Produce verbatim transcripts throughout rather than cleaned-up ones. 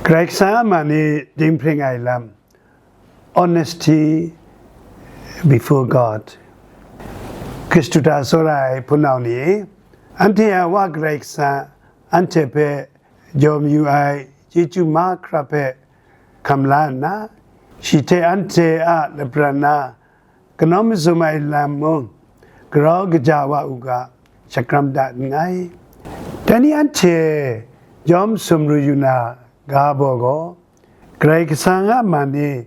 Karai Kasang a man e dinghpring ai lam, Honesty Before God. Hkristu hta tsawra ai hpunau ni, anhte a Wa Karai Kasang anhte hpe jaw mayu ai chyeju mahkra hpe hkam la nna, shi hte anhte a lapran na kanawn mazum ai lam mung, grau kaja wa u ga, shakram dat nngai. Dai ni anhte jawm sumru yu na ga baw gaw, Karai Kasang a man e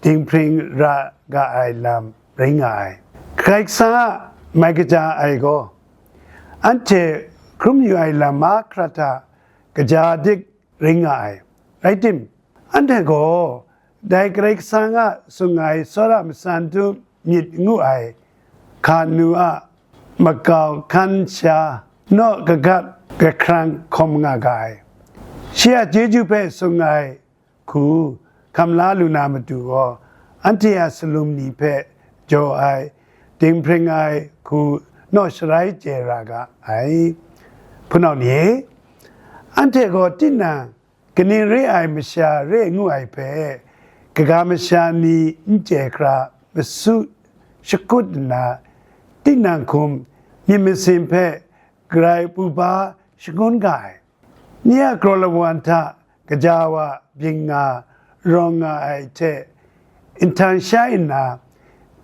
dinghpring ra ga ai lam rai nga ai. Karai Kasang a mai kaja ai gaw, anhte hkrum yu ai lam mahkra hta kaja dik rai nga ai. Rai tim, anhte gaw dai Karai Kasang a tsun ai tsawra matsan dum myit ngu ai hka nu a makau hkan sha naw kagat kahkrang hkawm nga ga ai. Shi a chyeju hpe tsun ai hku hkam la lu na matu gaw, anhte a salum ni hpe jaw ai, dinghpring ai hku naw sharai chye ra ga ai. Hpunau ni e, anhte gaw tinang kaning re ai masha re ngu ai hpe, kaga masha ni n chye hkra masu shakut nna, tinang hkum myit masin hpe grai pru ba shangun ga ai. Nye a kraw lawan hta kaja wa bying nga rawng nga ai hte nhtang shai nna,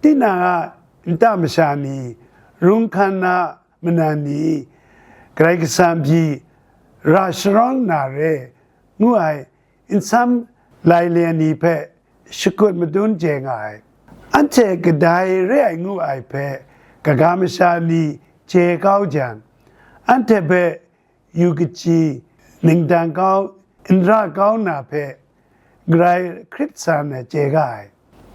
tinang a nta masha ni, rung hkan na manan ni, Karai Kasang pyi ra sharawng na re ngu ai nsam laile ni hpe shakut madun chye nga ai. Anhte kadai re ai ngu ai hpe kaga masha ni chye kau jang, anhte hpe yu kaji, ningdang kau, n ra kau na hpe grai hkrit san ai chye ga ai.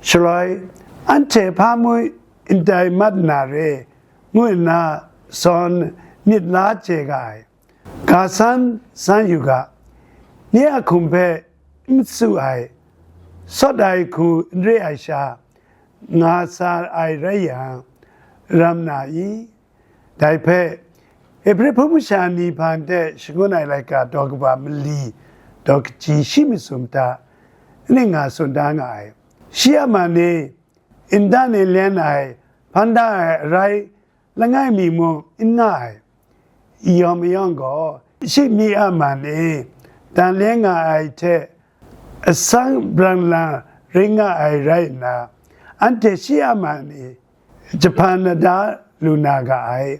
Shaloi, anhte hpa mung ndai mat na re ngu nna sawn myit la chye ga ai. Ga san san yu ga, nye a hkum hpe n su ai, sawt ai hku n re ai sha, nga sa ai rai yang, ram na i? Dai hpe, Ebri hpung masha ni hpang de shangun ai laika daw kaba mali daw kaji shi masum hta, ning nga tsun da nga ai. Shi a man e, nta len ai, hpan da ai arai langai mi mung n nga ai. Yawng mayawng gaw, shi myi a man e, dan le nga ai hte asang brang lang ring nga ai rai nna, anhte shi a man e jahpan lada lu na ga ai.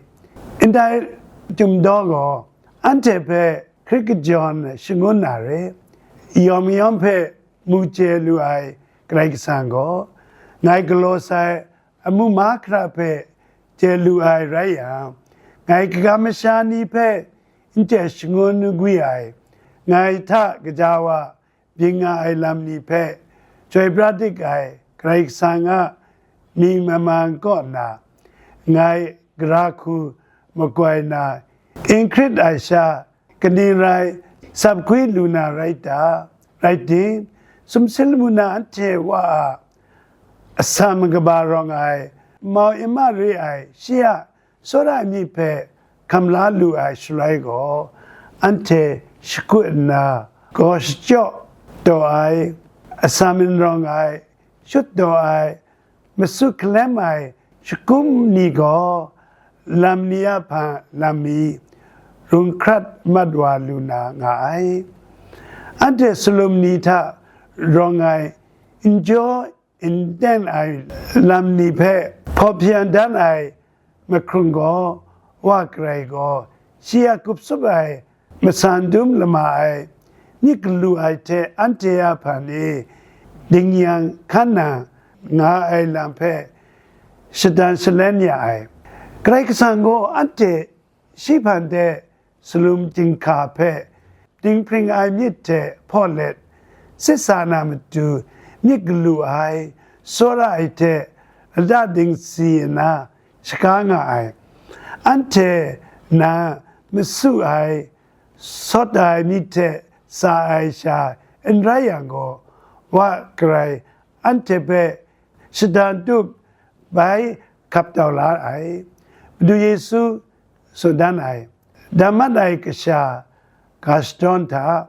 Ndai chyum daw gaw, anhte hpe hkrit kajawn shangun na re, yawng mayawng hpe mu chye lu ai Karai Kasang gaw, ngai galaw sai amu mahkra hpe chye lu ai rai yang, ngai kaga masha ni hpe n chye shangun n gwi ai, ngai hta kaja wa byin nga ai lam ni hpe chyoi pra dik ai Karai Kasang a mying mamang kaw na, ngai gara hku makoi na, n hkrit ai sha, kaning rai sap hkwi lu na rai ta? Rai tim, sumsing lamu na anhte wa a asan kaba rawng ai, mau ima re ai shi a tsawra ai myit hpe hkam la lu ai shaloi gaw, anhte shakut nna, gaw shachyaw taw ai, asan n rawng ai, shut taw ai, masu hkalem ai shakum ni gaw, lam ni a hpang lam mi rung hkrat mat wa lu na nga ai. Anhte salum ni hta rawng ai, n jaw n ten ai lam ni hpe hpaw hpyan dan ai mahkrung gaw, Wa Karai gaw shi a kup tsup ai matsan dum lama ai myit galu ai hte anhte a hpan e dingyang hkan nang nga ai lam hpe shadan shalem ya ai. Karai Kasang gaw anhte shi hpan de salum chyinghka hpe dinghpring ai myit hte hpaw let, sit sa na matu myit galu ai, tsawra ai hte lada dingsi nna shaga nga ai. Anhte na masu ai, sawt ai myit hte sa ai sha n rai yang gaw, Wa Karai anhte hpe shadan tup bai hkap tau la ai. Madu Yesu tsun dan ai, dan mat ai kasha ga shadawn hta,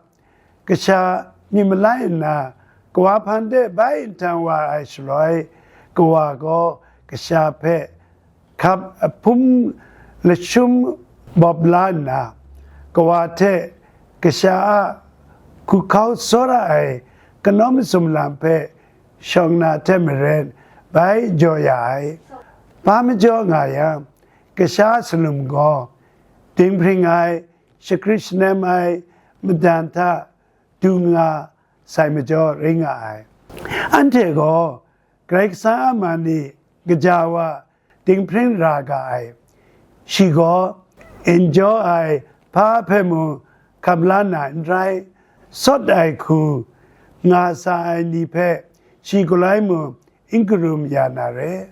kasha myit malai nna, kawa hpan de bai nhtang wa ai shaloi, kawa gaw kasha hpe hkap ahpum lashum bawp la nna, kawa hte kasha a hkuhkau tsawra ai kanawn masum lam hpe shawng na hte maren bai jaw ya ai. Hpa majaw nga yang, kasha salum gaw dinghpring ai, shakrit shanem ai madan hta du nga sai majaw rai nga ai. Anhte gaw Karai Kasang a man ni kaja wa dinghpring ra ga ai. Shi gaw n jaw ai hpa hpe mung hkam la na n rai, sawt ai hku nga sa ai ni hpe shi galoi mung n karum ya na re.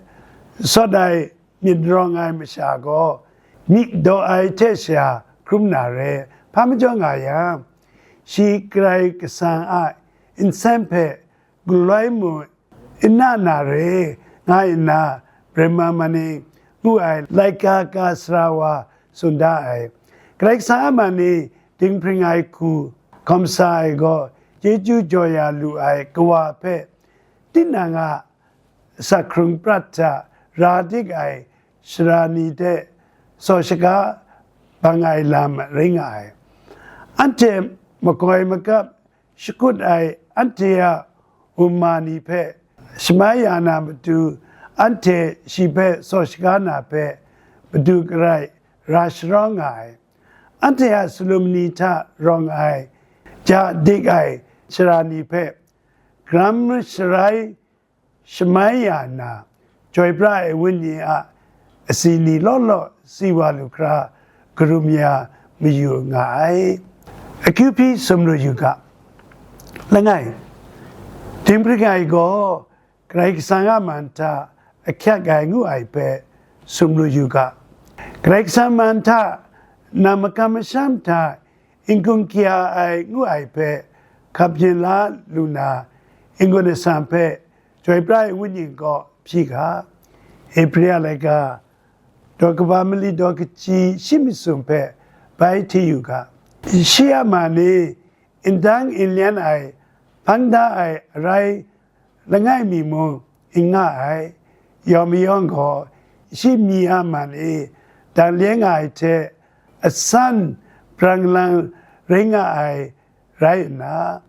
Sawt ai myit rawng ai masha gaw myit daw ai hte sha hkrum na re. Hpa majaw nga yang, shi Karai Kasang a nsen hpe galoi mung n na na re, nga nna Brahma Mani ngu ai laika ka sara wa tsun da ai. Karai Kasang a man ni dinghpring ai hku hkawm sa ai gaw, chyeju jaw ya lu ai kawa hpe tinang a sakhkrung prat hta ra dik ai sara ni hte saw shaga bang ai lam rai nga ai. Anhte makoi makap shakut ai anhte a wunma ni hpe shamai ya na matu, anhte shi hpe saw shaga na hpe madu garai ra sharawng nga ai. Anhte a salum ni hta rawng ai, ja dik ai sara ni hpe gram sharai shamai ya nna, Chyoi Pra ai Wenyi a asi ni law law si wa lu hkra karum ya mayu nga ai. Akyu hpyi sumru yu ga. Langai, dinghpring ai gaw Karai Kasang a man hta ahkyak ai ngu ai hpe sumru yu ga. Karai Kasang man hta nang makam masham hta n-gun kya ai ngu ai hpe hkap byin la lu na, n-gun asan hpe Chyoi Pra ai Wenyi kaw hpyi ga. Ebri a laika daw kaba mali daw kaji shi masum hpe bai hti yu ga. Shi a man ni n dang n lyan ai, hpang da ai arai langai mi mung n nga ai. Yawng mayawng gaw, shi myi a man e dang lyan nga ai hte asan brang lang rai nga ai rai nna,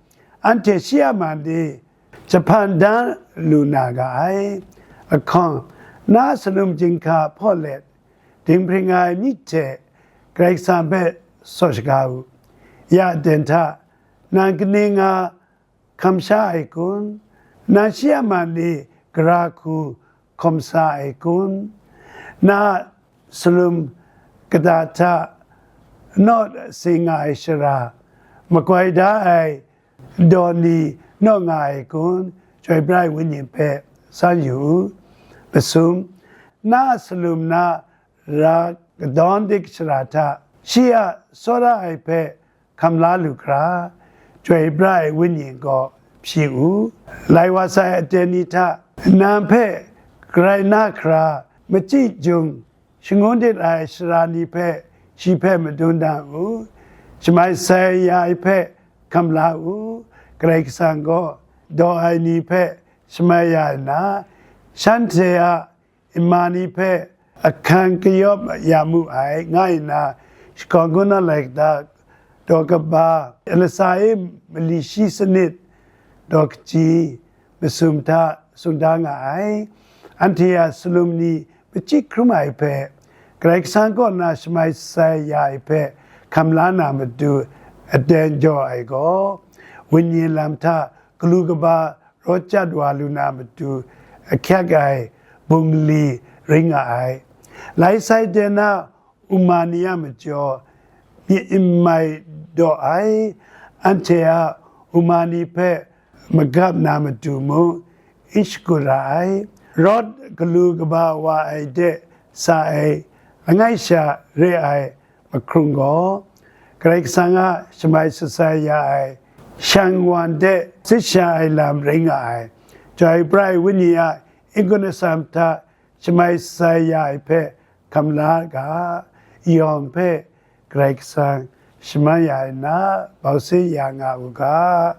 anhte shi a man de jahpan dan lu na ga ai. Ahkawng, na salum jinghka hpaw let, dinghpring ai myit hte Karai Kasang hpe saw shaga u. Ya aten hta, nang kaning nga hkam sha ai kun? Nang shi a man ni gara hku hkawm sa ai kun? Na salum kata hta nawt si nga ai shara, makoi da ai daw ni naw nga ai kun? Chyoi Pra ai Wenyi hpe san yu u. Masum, na salum na ra kadawn dik shara hta shi a tsawra ai hpe hkam la lu hkra, Chyoi Pra ai Wenyi gaw hpyi u. Lai wa sai aten ni hta nang hpe garai na hkra, machyi jung shangun dit ai sara ni hpe shi hpe madun dan u. Shamai sai ya ai hpe hkam la u. Karai Kasang gaw daw ai ni hpe shamai ya nna, shanhte a nma ni hpe ahkang kayawp ya mu ai, nga nna, Shakawn Kungdawn Laika daw kaba lasa e mali shi sanit daw kaji masum hta tsun da nga ai. Anhte a salum ni machyi hkrum ai hpe, Karai Kasang kaw na shamai sai ya ai hpe hkam la na matu aten jaw ai gaw, wenyi lam hta galu kaba rawt chyat wa lu na matu ahkyak ai bungli rai nga ai. Lai sai de na uma ni a majaw myit n mai daw ai, anhte a uma ni hpe magap na matu mung n shakut ra ai. Rawt galu kaba wa ai de sa ai langai sha re ai mahkrung gaw, Karai Kasang a shamai sasai ya ai shang wan de sit sha ai lam rai nga ai. Chyoi Pra ai Wenyi a n-gun atsam hta shamai sasai ya ai hpe hkam la ga, yawng hpe Karai Kasang shaman ya ai nna, bau se ya nga u ga.